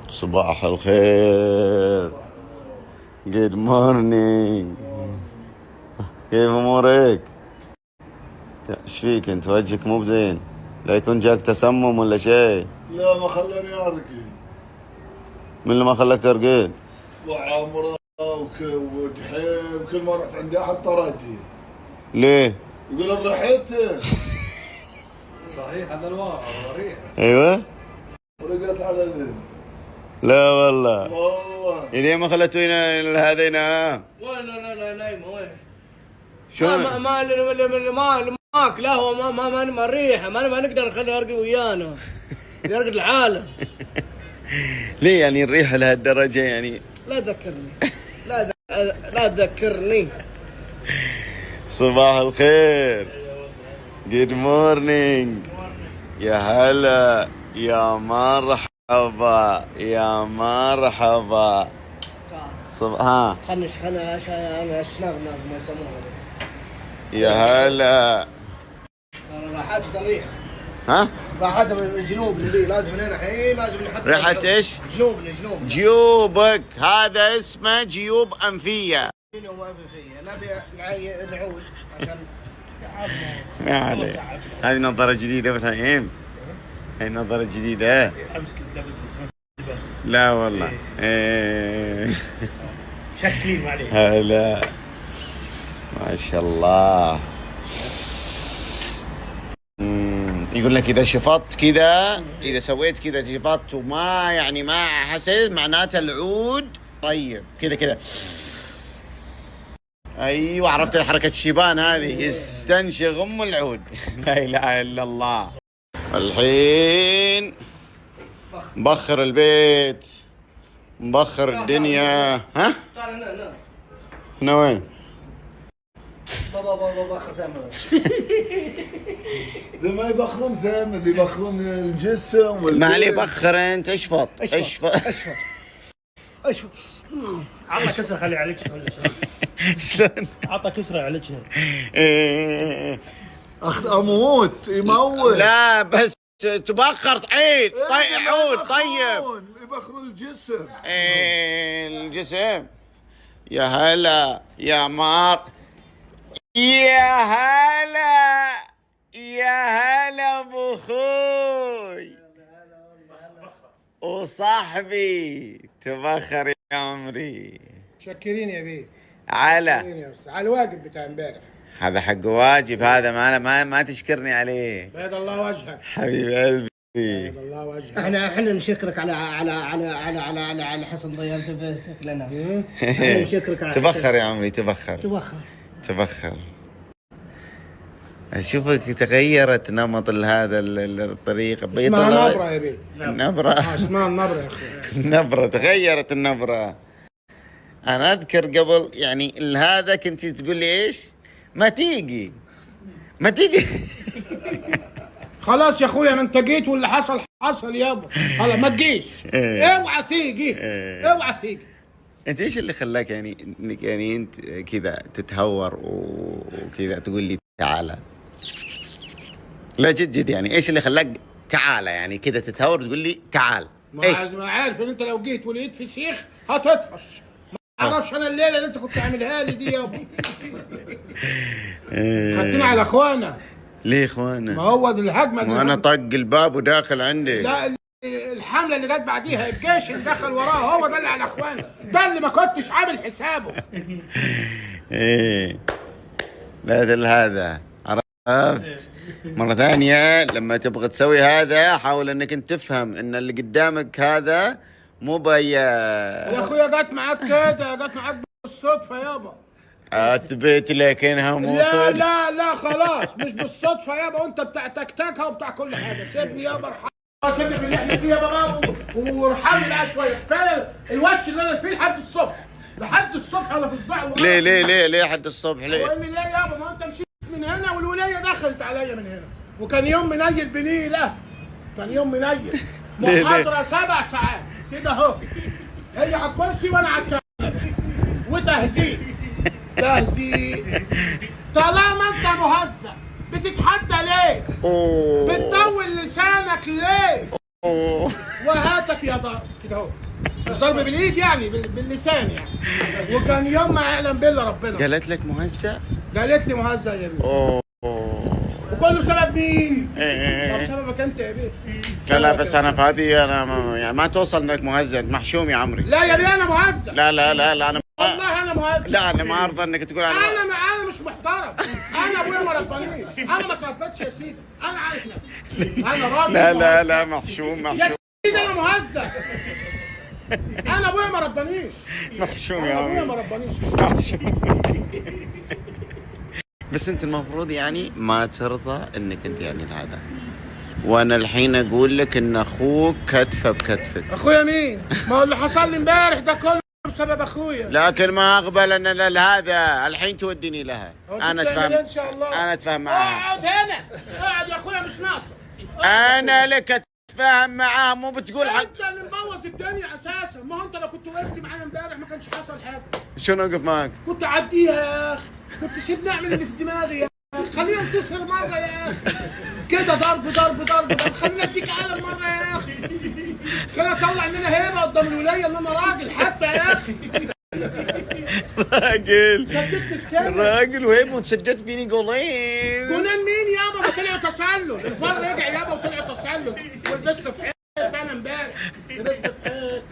صباح الخير، good morning. كيف امورك؟ ايش فيك انت؟ وجهك مو بزين، لا يكون جاك تسمم ولا شيء؟ لا، ما خلاني ارقد. من اللي ما خلاك ترقد؟ وعمره ودحيم، كل ما رحت عند احد طردني. ليه؟ يقول ريحته. صحيح، هذا الواقع ريح. ايوه. ورقدت على ذي. لا والله؟ والله. ليه ما خلته هذا ينام؟ وين؟ انا انا نايم وين؟ شو؟ ما ما ما ما ماك، لا هو ما ما ما ما نريحه، ما نقدر نخليه يرقد ويانا، يرقد لحاله. ليه يعني الريحة لهالدرجة يعني؟ لا تذكرني، لا لا تذكرني. صباح الخير، good morning. يا هلا، يا مرحبا، يا مرحبا. ها. خلنا انا الشنغنغ ما يسمونه. يا هلا. ترى راحتها ريحه. ها؟ راحتها من الجنوب ذي، لازم هنا الحين لازم نحط. ريحة ايش؟ جنوبنا جنوبنا. جيوبك، هذا اسمه جيوب انفيه. وما في فيه، نبي نعود عشان ما عليه، هذه نظارة جديدة ابراهيم، هاي نظارة جديدة. امس كنت لابسها بس ما انتبهت. لا والله، ايه. شكلين ما عليه. هلا، ما شاء الله. يقول لك اذا شفطت كذا، اذا سويت كذا شفطت وما يعني ما حسيت، معناته العود طيب. كذا كذا، ايوه، عرفت حركة الشيبان هذه، يستنشق ام العود. لا اله الا الله. الحين مبخر البيت، مبخر الدنيا، ها؟ تعال هنا هنا. هنا وين؟ بابا بابا، بخر ثمن. زي ما يبخرون ثمد، يبخرون الجسم والبيت. ما عليه، بخر انت، اشفط. اشفط. اشفط. اشفط اشفط. عطى كسره، خليه يعالجها ولا شيء. شلون؟ عطى كسره يعالجها. إيه. أخ اموت، يموت. لا، بس تبخر عيد طيب. إيه، عود طيب. يبخرون الجسم. إيه، الجسم. يا هلا، يا مار، يا هلا، يا هلا ابو اخوي وصاحبي، تبخر يا عمري. شكرين يا بيه. على شكرين يا استاذ على الواجب بتاع امبارح. هذا حق واجب هذا، ما تشكرني عليه. بيض الله وجهك. حبيب قلبي. بيض الله وجهك. احنا نشكرك على على على على على على, على حسن ضيافتك لنا، احنا نشكرك على تبخر يا عمري، تبخر. تبخر. تبخر. اشوفك تغيرت نمط هذا الطريقة، بيض اسمها الله. نبره يا بيه. نبرة. اسمها النبرة يا اخوي. النبرة، تغيرت النبرة. انا اذكر قبل يعني هذا كنت تقول لي ايش؟ ما تيجي، ما تيجي. خلاص يا اخويا، ما انت جيت واللي حصل حصل يابا، خلاص ما تجيش. إيه. اوعى تيجي. إيه. اوعى تيجي. انت ايش اللي خلاك يعني انك يعني انت كذا تتهور وكذا تقول لي تعالى؟ لا، جد جد، يعني ايش اللي خلاك تعالى، يعني كذا تتهور تقول لي تعال؟ ايش؟ ما عارف ان انت لو جيت ولقيت فسيخ هتطفش. ما اعرفش انا الليلة اللي انت كنت عاملها لي دي يابا. خدتني على اخوانا. ليه اخوانا؟ ما هو دي الهجمة دي. وانا طق الباب وداخل عندي. لا، الحملة اللي جت بعديها، الجيش اللي دخل وراه، هو ده اللي على اخوانا، ده اللي ما كنتش عامل حسابه. ايه، لا دل هذا، عرفت؟ مرة ثانية لما تبغى تسوي هذا، حاول انك انت تفهم ان اللي قدامك هذا مو بي يا اخويا جت معاك كده، جت معاك بالصدفة يابا. اثبت لك انها مو لا. صدق. لا لا، خلاص، مش بالصدفة يابا، وانت بتاع تكتكه وبتاع كل حاجه. سيبني يابا، ارحم، سيبني في اللي احنا فيه يابا بقى وارحمني بقى شويه، كفاية الوش اللي انا فيه لحد الصبح، لحد الصبح انا في صداع. ليه ليه ليه ليه حد الصبح ليه؟ وقال لي ليه يابا؟ ما انت مشيت من هنا والوليه دخلت عليا من هنا، وكان يوم منيل بنيله، كان يوم منيل. ليه ليه؟ محاضرة 7 ساعات كده اهو، هي على الكرسي وانا على الكنبه، وتهزيق تهزيق. طالما انت مهزأ بتتحدى ليه؟ أوه. بتطول لسانك ليه؟ أوه. وهذا فيها ضرب كده اهو، مش ضرب بالايد يعني، باللسان يعني. وكان يوم ما يعلم بالله ربنا. قالت لك مهزأ؟ قالت لي مهزأ يا بيه. اوه. وكله سبب مين؟ إيه. طب سببك انت يا بيه. لا لا، بس انا في هذه انا يعني ما توصل انك مهزأ، انت محشوم يا عمري. لا يا بيه انا مهزأ. لا لا لا لا، انا والله انا مهزأ. لا، انا ما ارضى انك تقول انا انا مش محترم، انا ابويا ما ربانيش، انا ما اتربيتش يا سيدي، انا عارف نفسي، انا راجل. لا لا مهزأ. لا، محشوم يا محشوم. سيدي انا مهزأ، انا ابويا ما ربانيش، محشوم يا انا ابويا ما عمري. ربانيش. محشوم. بس انت المفروض يعني ما ترضى انك انت يعني هذا، وانا الحين اقول لك ان اخوك كتفه بكتفك. اخويا مين؟ ما هو اللي حصل لي امبارح ده كله بسبب اخويا. لكن ما اقبل ان هذا الحين توديني لها. هو أنت انا بتعمل اتفاهم إيه ان شاء الله؟ انا اتفاهم معاها. اقعد هنا، اقعد يا اخويا مش ناقصه. انا لك اتفاهم معاها، مو بتقول حق. انت اللي مبوظ الدنيا اساسا، ما هو انت لو كنت وقفت معايا امبارح ما كانش حصل حاجة. شنو اوقف معك؟ كنت عديها يا اخي، كنت سيبني اعمل اللي في دماغي يا اخي، خلينا ننتصر مرة يا اخي. كده ضرب ضرب ضرب ضرب، خلينا اديك قلم مرة يا اخي، خلينا اطلع ان انا هيبة قدام الوليه ان انا راجل حتى يا اخي. راجل. شدتني في سنة. راجل وهيب، وتسددت فيني جولين. جونين مين يابا؟ ما طلعوا تسلل، الفار رجع يابا وطلع تسلل، ولبست في حيط انا امبارح، لبست في حيط.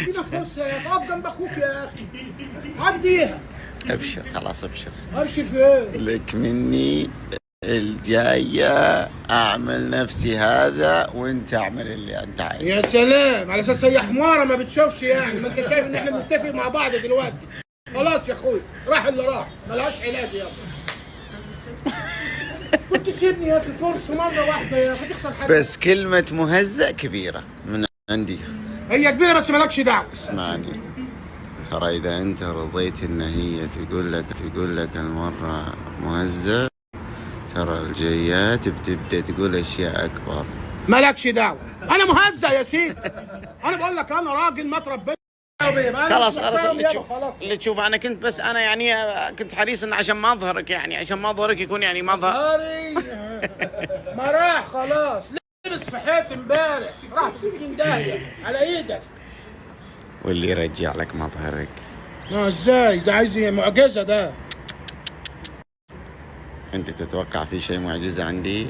ادينا فرصة يا اخي، اقف جنب اخوك يا اخي، عديها. ابشر، خلاص ابشر. امشي فين؟ لك مني الجاية اعمل نفسي هذا وانت اعمل اللي انت عايزه. يا سلام، على اساس هي حماره ما بتشوفش يعني، ما انت شايف ان احنا بنتفق مع بعض دلوقتي. خلاص يا اخوي، راح اللي راح، ملهاش علاج يابا. كنت سيبني يا اخي فرصة مرة واحدة يا اخي، تخسر حاجة. بس كلمة مهزأ كبيرة من عندي. هي كبيرة بس مالكش دعوه. اسمعني، ترى اذا انت رضيت ان هي تقول لك المرة مهزأ، ترى الجيات بتبدا تقول اشياء اكبر. مالكش دعوه، انا مهزأ يا سيدي. انا بقول لك انا راجل ما اتربيتش. خلاص خلاص، اللي يابا تشوف خلاص. اللي تشوف. انا كنت بس انا يعني كنت حريص ان عشان ما اظهرك، يعني عشان ما اظهرك يكون يعني ما اظهر. هاري ما راح خلاص، لبس في حيط امبارح، راح في 60 داهية على ايدك. واللي يرجع لك مظهرك. ازاي ده؟ عايز معجزه ده. انت تتوقع في شيء معجزه عندي؟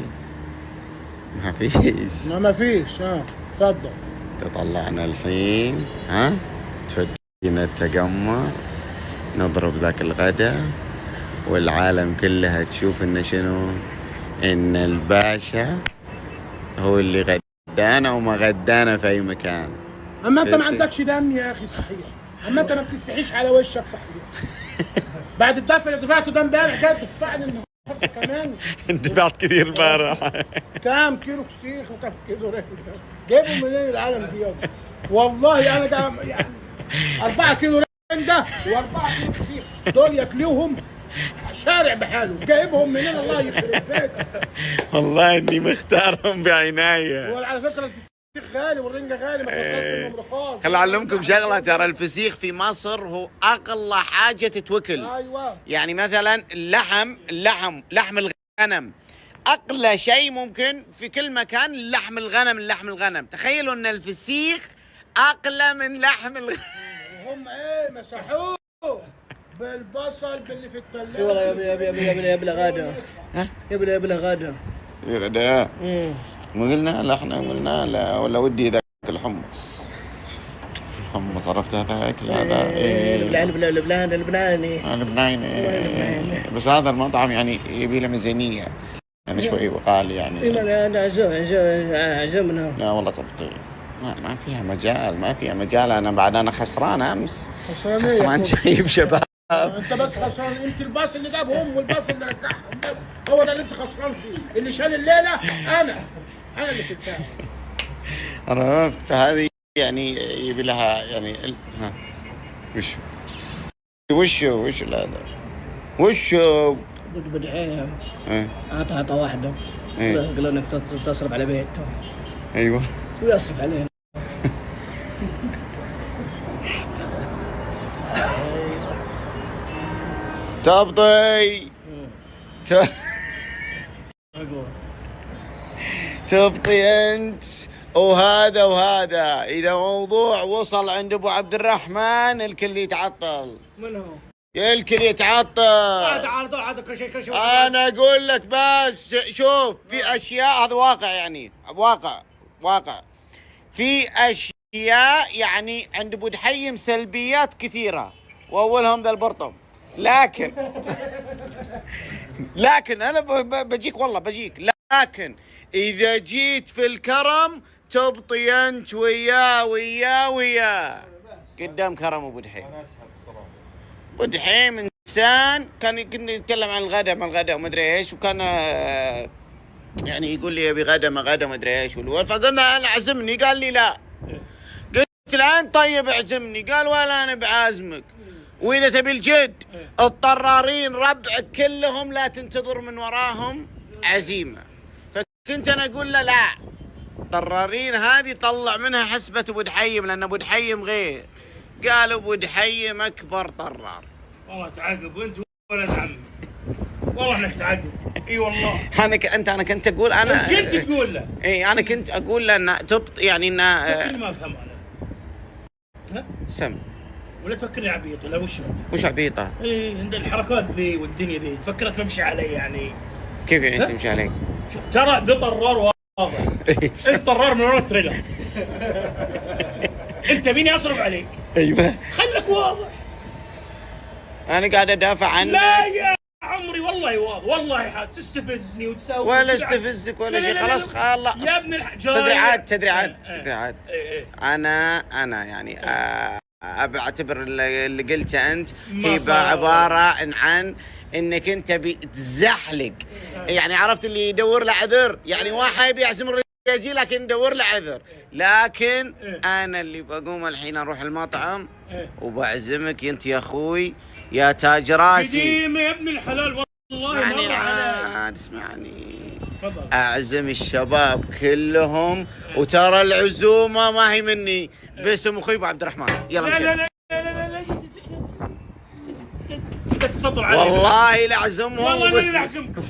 ما فيش. ما فيش. اتفضل. تطلعنا الحين، ها، تفدينا التجمع، نضرب ذاك الغدا، والعالم كلها تشوف ان شنو، ان الباشا هو اللي غدانا وما غدانا في اي مكان. اما انت ما فهمت. عندكش دم يا اخي صحيح، اما انت ما بتستحيش على وشك صحيح. بعد الدفع اللي دفعته ده امبارح جاي تدفعني النهارده كمان. دفعت كثير البارح. كام كيلو فسيخ وكام كيلو رنجة جايبهم منين العالم دي يابا؟ والله انا ده يعني 4 كيلو رنجة و4 كيلو فسيخ دول ياكلوهم شارع بحاله، جايبهم منين؟ الله يخرب بيتك. والله اني مختارهم بعناية. وعلى فكرة الفسيخ غالي والرنجة غالي، ما تفكرش انهم رخاص. خل اعلمكم شغله، ترى الفسيخ في مصر هو اغلى حاجة تتوكل. ايوه. يعني مثلا اللحم، اللحم، لحم الغنم اغلى شيء ممكن في كل مكان، لحم الغنم، لحم الغنم. تخيلوا ان الفسيخ اغلى من لحم الغنم. وهم ايه مسحوه بالبصل باللي في الثلاجة. والله يبي يبي يبي يبي يبي غدا، يبي يبي غدا. غدا مو قلنا لا، احنا قلنا لا، ولا ودي ذاك الحمص، حمص عرفت هذا اكل هذا إيه. لبنان لبنان لبناني. لبناني إيه. بس هذا المطعم يعني يبي له ميزانية يعني شوي وقال يعني. انا عزم عزم عزمنا. لا والله تبطي، ما فيها مجال، ما فيها مجال. انا بعد انا خسران امس. خسران إيه يا خسران أخوي؟ جايب شباب. انت بس خسران انت، الباص اللي جابهم والباص اللي رجعهم، بس هو ده اللي انت خسران فيه. اللي شال الليلة انا اللي شلتها. عرفت؟ فهذه يعني يبي لها يعني ها وش وش وش هذا وش؟ بدحيم إيه. عطى واحدة. إيه. قال انك تصرف على بيته. ايوه. ويصرف علينا. تبطي تبطي انت. وهذا وهذا. اذا موضوع وصل عند ابو عبد الرحمن الكل يتعطل. من هو؟ الكل يتعطل. تعال طول عاد كل شيء كل شيء. انا اقول لك بس شوف، في اشياء هذا واقع، يعني واقع واقع. في اشياء يعني عند ابو دحيم سلبيات كثيرة، واولهم ذا البرطم. لكن لكن انا بجيك والله بجيك، لكن اذا جيت في الكرم تبطي انت وياه وياه وياه قدام كرم ابو دحيم. ابو دحيم انسان كان كنا نتكلم عن الغداء ما الغداء وما ادري ايش، وكان يعني يقول لي يبي غدا ما غدا ما ادري ايش، فقلنا انا اعزمني، قال لي لا. قلت له انت طيب اعزمني، قال ولا انا بعازمك. واذا تبي الجد الطرارين ربعك كلهم لا تنتظر من وراهم عزيمة. فكنت انا اقول له لا، طرارين هذه طلع منها حسبه ابو دحيم، لان ابو دحيم غير. قال ابو دحيم اكبر طرار. والله تعاقب وانت ولد عمي، والله انك تعاقب. اي والله. انا انت انا كنت اقول انا انت كنت تقول له. اي انا كنت اقول له ان تبط يعني ان تفكرني ما افهم انا. ها؟ سم. ولا تفكرني عبيط ولا وش؟ وش عبيطه؟ اي عند الحركات ذي والدنيا ذي فكرت بمشي علي يعني. كيف يعني تمشي عليك؟ ترى ذا طرار واضح. انت طرار من ورا التريلر. انت مين اصرف عليك؟ ايوه خلك واضح. انا قاعد ادافع عنك. لا يا عمري والله واضح، والله حاد تستفزني وتساوي ولا استفزك ولا شيء، خلاص خلاص يا ابن تدري عاد تدري عاد تدري عاد انا يعني بعتبر اللي قلته انت هي عبارة عن انك انت بتزحلق، يعني عرفت اللي يدور له عذر، يعني واحد يبي يعزم الرجال لكن يدور له عذر. لكن انا اللي بقوم الحين اروح المطعم وبعزمك انت يا اخوي يا تاج راسي. قديم يا ابن الحلال والله. اسمعني عاد اسمعني، اعزم الشباب كلهم، وترى العزومة ما هي مني، باسم اخوي ابو عبد الرحمن. يلا لا لا لا لا لا لا تتفضل علي والله لا اعزمهم. والله انا اللي اعزمكم،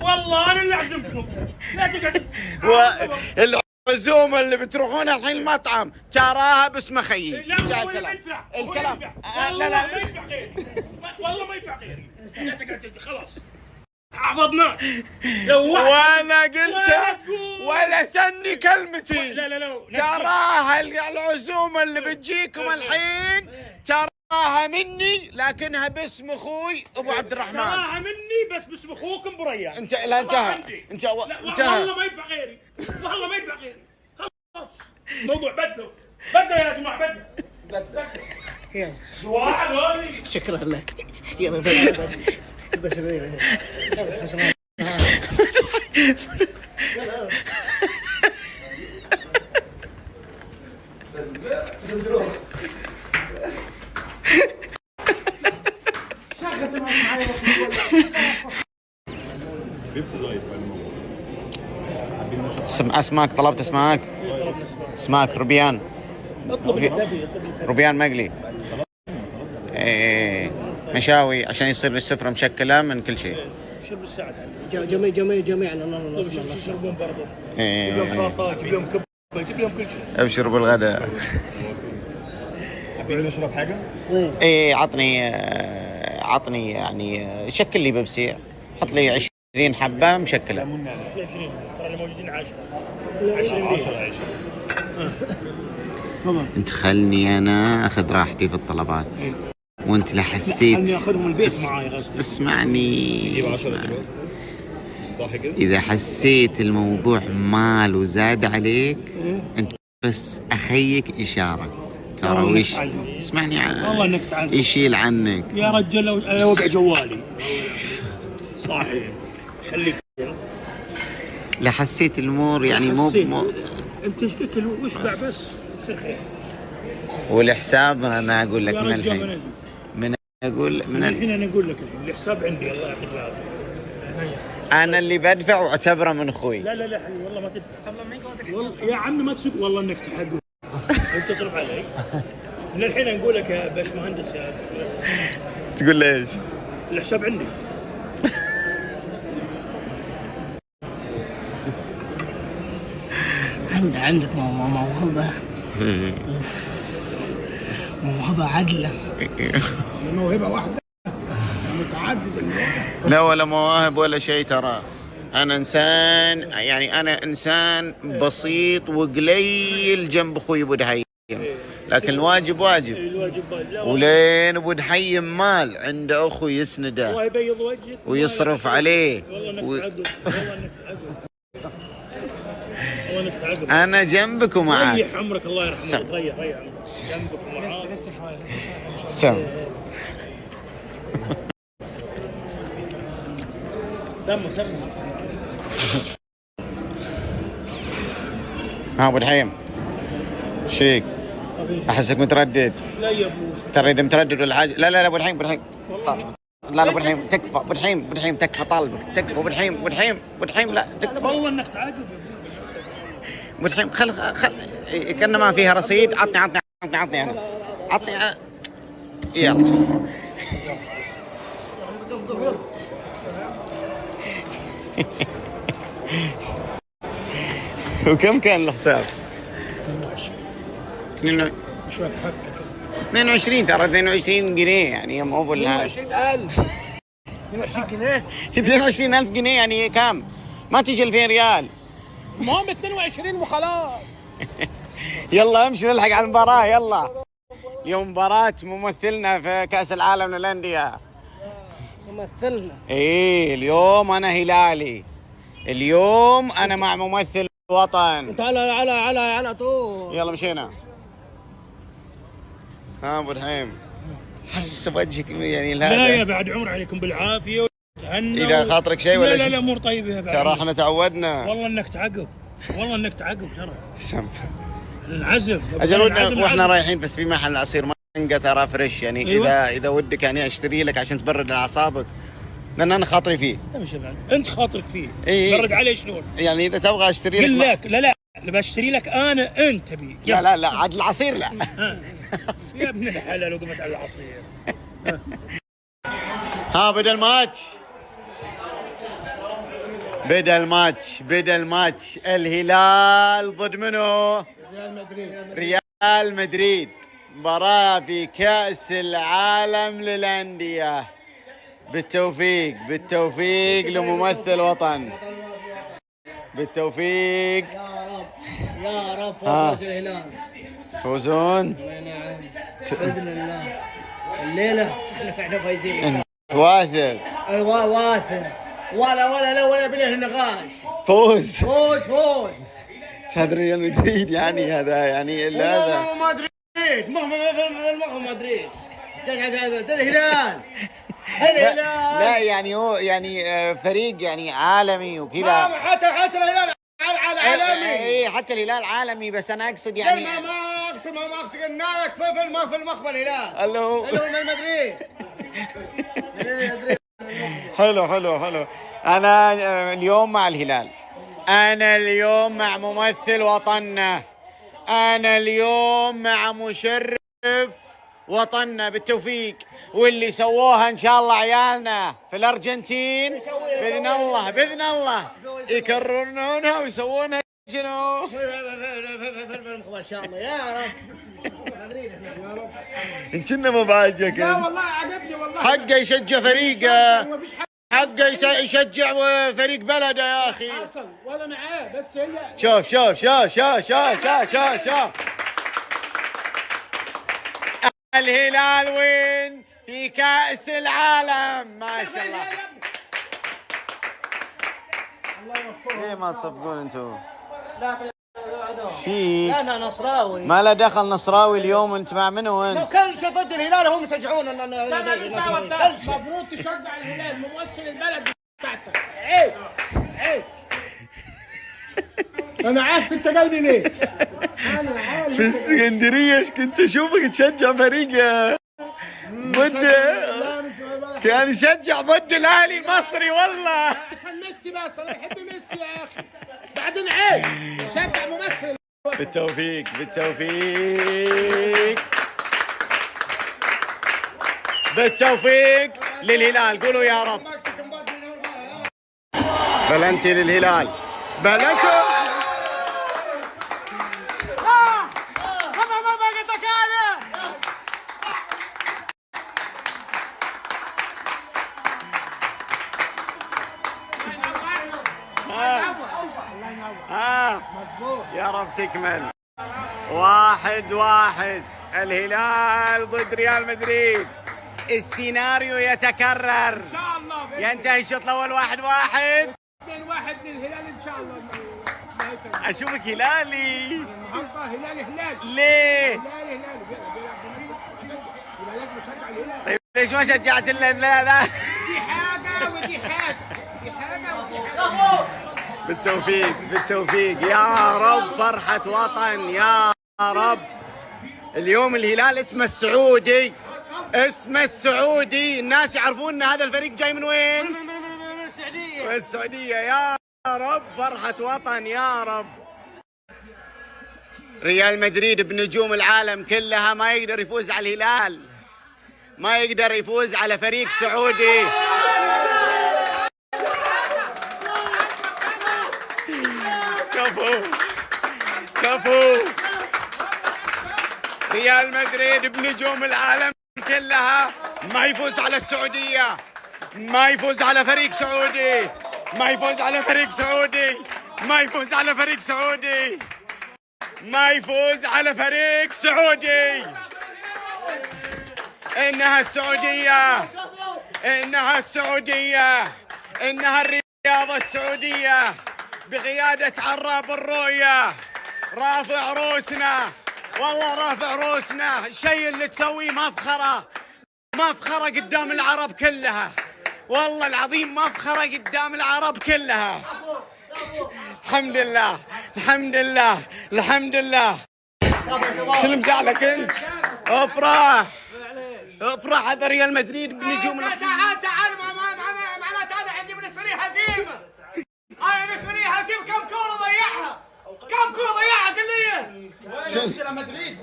والله انا اللي اعزمكم. لا تقعد. العزومة اللي بتروحونها الحين المطعم تراها باسم اخيي. لا الكلام الكلام لا لا ما ينفع غيري، والله ما ينفع غيري. لا تقعد خلاص عوضناك. لو وانا قلتها ولا ثني كلمتي. لا لا لا تراها العزومة اللي بتجيكم الحين تراها مني، لكنها باسم اخوي ابو عبد الرحمن. تراها مني بس باسم اخوكم ابو ريان. انت لا انتهى انت انتهى. والله ما ينفع غيري، والله ما ينفع غيري. خلاص الموضوع بدله بدله يا جماعة، بدله بدله. واحد هذه. شكرا لك. يلا بدل بس. اسماك، طلبت اسماك، اسماك ربيان، ربيان مقلي، ايه مشاوي عشان يصير السفرة مشكلة من كل شيء. شرب الساعة جميع جميع جميع. يشربون برضه. جيب لهم سلطة، جيب لهم كبة، جيب لهم كل شيء. ابشر بالغداء. حابين نشرب حاجة؟ ايه عطني عطني يعني شكل لي بيبسي، حط لي 20 حبة مشكلة. 20 ترى اللي موجودين 10 20 ليش؟ انت خلني انا اخذ راحتي في الطلبات. وانت لا حسيت. خلني اخذهم البيت معاي قصدي. اسمعني. صح كده؟ اذا حسيت الموضوع مال وزاد عليك انت بس اخيك اشارة ترى وش. اسمعني والله انك تعال يشيل عنك يا رجل. لو انا وقع جوالي صاحي خليك. لا حسيت الامور يعني مو انت اكل واشبع بس يصير خير. والحساب انا اقول لك من الحين، من اقول من الحين انا اقول لك الحين الحساب عندي. الله يعطيك العافية. انا اللي بدفع واعتبره من اخوي. لا لا لا حبيبي والله ما تدفع. والله يا عمي ما تسوق، والله انك تحقق. انت تصرف علي من الحين. نقول لك يا باش مهندس يا تقول ليش؟ الحساب عندي. عندك موهبة. موهبة عدله. موهبة واحدة متعدد المواهب. لا ولا مواهب ولا شيء، ترى انا انسان، يعني انا انسان بسيط وقليل جنب اخوي ابو دحيم، لكن الواجب واجب. الواجب لا والله. ولين ابو دحيم مال عنده اخو يسنده الله يبيض وجهك ويصرف عليه والله انك تعقب، والله انك تعقب، والله انك تعقب. انا جنبك ومعاك. ريح عمرك الله يرحمك. سم. ريح ريح عمرك جنبك ومعاك. سم. سمو سمو. ها ابو دحيم، شيك احسك متردد. لا يا ابو، ترى اذا متردد ولا حاجة، لا لا لا ابو دحيم، ابو دحيم، لا لا ابو دحيم تكفى، ابو دحيم، ابو دحيم تكفى، طالبك تكفى ابو دحيم، ابو دحيم، ابو دحيم، لا تكفى. والله انك تعقب يا ابو. ابو دحيم، خل خل كأنه ما فيها رصيد. عطني عطني عطني عطني انا، عطني أنا. يلا. وكم كان الحساب؟ 22. شوية فكه كده. 22 ترى 22 جنيه يعني، مو بالله. 22000 22 جنيه. 22000 جنيه يعني كم؟ ما تيجي 2000 ريال. المهم 22 وخلاص. يلا امشي نلحق على المباراة. يلا اليوم مباراة ممثلنا في كأس العالم للأندية. ممثلنا. ايه اليوم انا هلالي، اليوم انا مع ممثل الوطن. انت على على على على طول. يلا مشينا. ها ابو الحيم، حس بوجهك يعني. لا يا هذا بعد عمر، عليكم بالعافية وتهنوا. اذا خاطرك شيء ولا لا لا شيء. لا، امور طيبة يا بعد ترى عمر. احنا تعودنا. والله انك تعقب، والله انك تعقب ترى. سم. نعزم. اجل ودنا نعزم. واحنا رايحين، بس في محل عصير مانجا ترى fresh يعني. أيوة. اذا ودك يعني اشتري لك عشان تبرد اعصابك، لان انا خاطري فيه. امشي بعد، انت خاطرك فيه. إيه. برد عليه شلون؟ يعني اذا تبغى اشتري لك قل لك لا لا لا، بشتري لك انا، انت تبي. لا لا لا، عاد العصير لا. يا ابن الحلال وقفت على العصير. ها بدا الماتش، بدا الماتش، بدا الماتش. الهلال ضد منو؟ ريال مدريد. ريال مدريد، مباراة في كأس العالم للأندية. بالتوفيق، بالتوفيق لممثل وطن، بالتوفيق. يا رب يا رب فوز الهلال. تفوزون. نعم باذن الله الليلة احنا فايزين ان شاء الله. واثق؟ ايوه واثق، ولا ولا لا ولا بله نقاش. فوز. فوز فوز. هذا ريال مدريد يعني، هذا يعني هذا ما مدريد، ما ما مدريد، الهلال الهلال. لا يعني هو يعني فريق يعني عالمي وكذا. حتى الهلال عالمي. اي حتى الهلال عالمي، بس انا اقصد يعني ما اقصد ما اقصد قلنا لك في المخبل الهلال. اللي هو اللي هو من مدريد. حلو حلو حلو. انا اليوم مع الهلال، انا اليوم مع ممثل وطننا، انا اليوم مع مشرف وطننا. بالتوفيق، واللي سووها ان شاء الله عيالنا في الارجنتين باذن الله، باذن الله يكررونها ويسوونها. شنو؟ في المخبل ان شاء الله يا رب. مدريد احنا يا رب. ان كنا مو بعاجبك. لا والله عجبني والله. حقه يشجع فريقه، ما فيش حاجة. حقه يشجع فريق بلده يا اخي. حصل وانا معاه، بس هي شوف شوف شوف شوف شوف شوف شوف شوف الهلال وين في كأس العالم، ما شاء الله. الله يوفقهم. ليه ما تصفقون انتم؟ شيك. انا نصراوي. ما له دخل نصراوي اليوم، انت مع منو انت؟ كل شيء ضد الهلال هم يشجعون. لا لا ماليش دعوه بده، المفروض تشجع الهلال ممثل البلد بتاعتك. عيب عيب. انا عارف انت جايني ليه. انا عارف. في اسكندرية ايش كنت اشوفك تشجع فريق ضد لا مش ولا كان يشجع ضد الاهلي المصري والله. عشان ميسي، بس انا بحب ميسي يا اخي. بعدين عيب شجع ممثل. بالتوفيق، بالتوفيق، بالتوفيق للهلال، قولوا يا رب. بلنتي للهلال، بلنتي. رب تكمل. 1-1، الهلال ضد ريال مدريد. السيناريو يتكرر. ان شاء الله بإذن الله. ينتهي الشوط الاول 1-1. 2-1 للهلال ان شاء الله. نهاية اشوفك هلالي. النهارده هلالي هلالي. ليه؟ هلالي هلالي بيلعب بيمثل السعودية، يبقى لازم اشجع الهلال. طيب ليش ما شجعت الا لا لا؟ دي حاجة ودي حاجة، دي حاجة ودي حاجة. بالتوفيق بالتوفيق يا رب، فرحة وطن يا رب. اليوم الهلال اسمه السعودي، اسمه السعودي، الناس يعرفون ان هذا الفريق جاي من وين؟ من السعودية. من السعودية. يا رب فرحة وطن يا رب. ريال مدريد بنجوم العالم كلها ما يقدر يفوز على الهلال، ما يقدر يفوز على فريق سعودي. كفو كفو، ريال مدريد بنجوم العالم كلها ما يفوز على السعودية، ما يفوز على فريق سعودي، ما يفوز على فريق سعودي، ما يفوز على فريق سعودي، ما يفوز على فريق سعودي. إنها السعودية، إنها السعودية، إنها الرياضة السعودية بقيادة عراب الرؤية. رافع روسنا، والله رافع روسنا. الشيء اللي تسويه مفخرة، مفخرة قدام العرب كلها، والله العظيم مفخرة قدام العرب كلها. الحمد لله الحمد لله الحمد لله. شو اللي مزعلك انت؟ افرح افرح، هذا ريال مدريد بنجوم. تعال تعال، معناته انا عندي بالنسبة لي هزيمة. انا بالنسبة لي هزيمة. كم كورة ضيعها؟ كم كورة ضيعها؟ قل لي. مدريد.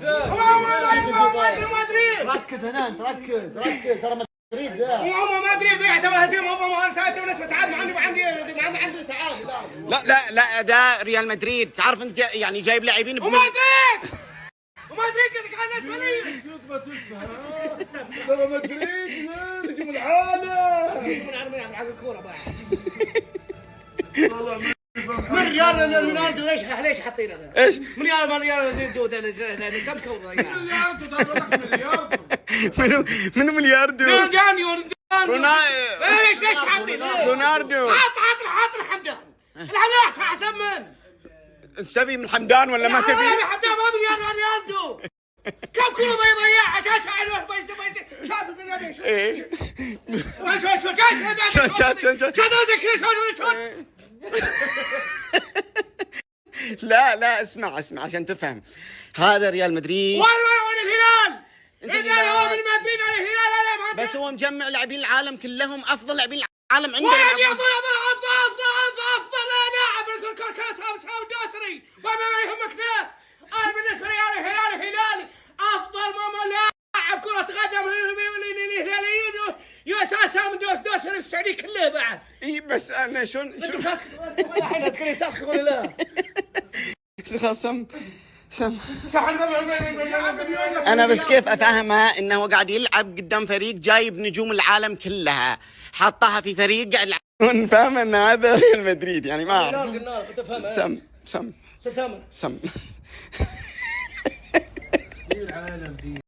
مدريد. ركز هنا انت، ركز ركز، ترى مدريد ذا. هم مدريد ضيعت هزيمة. هم انا ثلاثة ونسبه تعادل. ما عندي تعادل. لا لا لا، ده ريال مدريد، تعرف انت يعني جايب لاعبين ومدريد ومدريد كان بالنسبة لي ترى مدريد نجوم العالم. من حق الكورة بعد. من ريال رونالدو ليش حاطينه ذا؟ ايش؟ من ريال من ريال رونالدو كم كورة ضيعها؟ ملياردو، ترى بقول لك ملياردو. منو ملياردو؟ رونالدو. ليش حاطينه؟ رونالدو. حاط حاط حاط الحمدان. الحمدان احسن من تبي من حمدان ولا ما تبي؟ يا حمدان ما بريال رونالدو. كم كورة ضيعها؟ شاف شاف. ايه شو شو شو شو شو شو شو شو. لا لا، اسمع اسمع عشان تفهم، هذا ريال مدريد. وين وين الهلال؟ انت الهلال هو من مدريد. الهلال انا بس هو مجمع لاعبين العالم كلهم، افضل لاعبين العالم عنده. وين افضل افضل افضل افضل افضل لاعب الكل كل سام الدوسري. وما ما يهمك ذا. انا بالنسبة لي انا الهلال هلالي افضل ما لاعب كره قدم الهلاليين يا سام دوسري في السعودية كلها بعد. اي بس انا شلون انت شلون تسكت الحين تقولي تسكت ولا لا؟ خلاص سم سم. انا بس كيف افهمها انه قاعد يلعب قدام فريق جايب نجوم العالم كلها، حطها في فريق قاعد يلعب. فاهم ان هذا ريال مدريد يعني ما اعرف. قلنا لك تفهم. سم سم تفهم. سم. العالم دي.